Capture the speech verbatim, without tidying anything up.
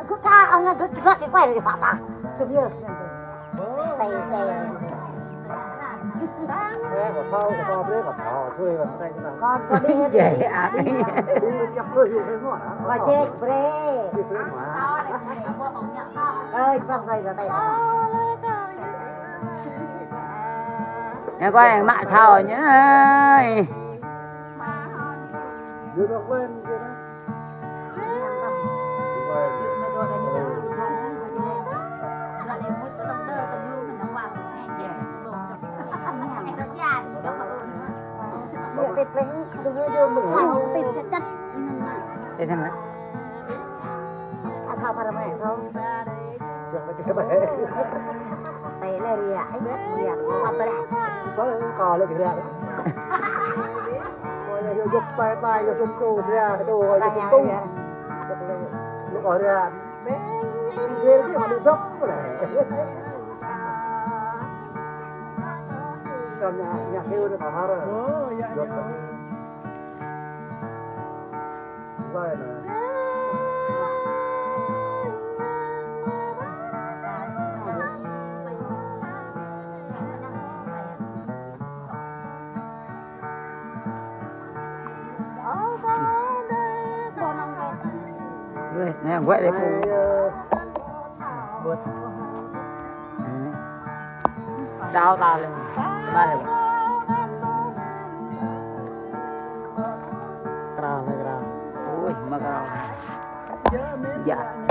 Cứ ca ông này cứ, cứ cái quay này, papa. Cứ biết. Tay, tay. Ê, có thao, có to, có to, chui vào tay cái nào. Con, con đi. Dễ à, đi. Đi, đi, đi, đi, đi, đi, đi. Con chết, bre. Đi, bre mà. Ơi, con dây vào tay. Nè, coi, mă sao nhá. Đi, đi, đi. Thế xem nào. Có lẽ kìa. Ôi, yua dŏ pai pai, yua dŏ kơ ria, kơ dŏ, yua dŏ kơ tŭng. Dŏ kơ ria. Ƀing gel kơ mă dŏ dŏ kơ lĕ. Kơ ña, ña kơ dŏ kơ hara. Ơ, yă, yă. Ƀai nă. Ơi, nè, quẹt đi pô. Ơ, bơ̆t. Đao ta lên. Ba lên. Krao, krao. Ui, mă krao. Yă.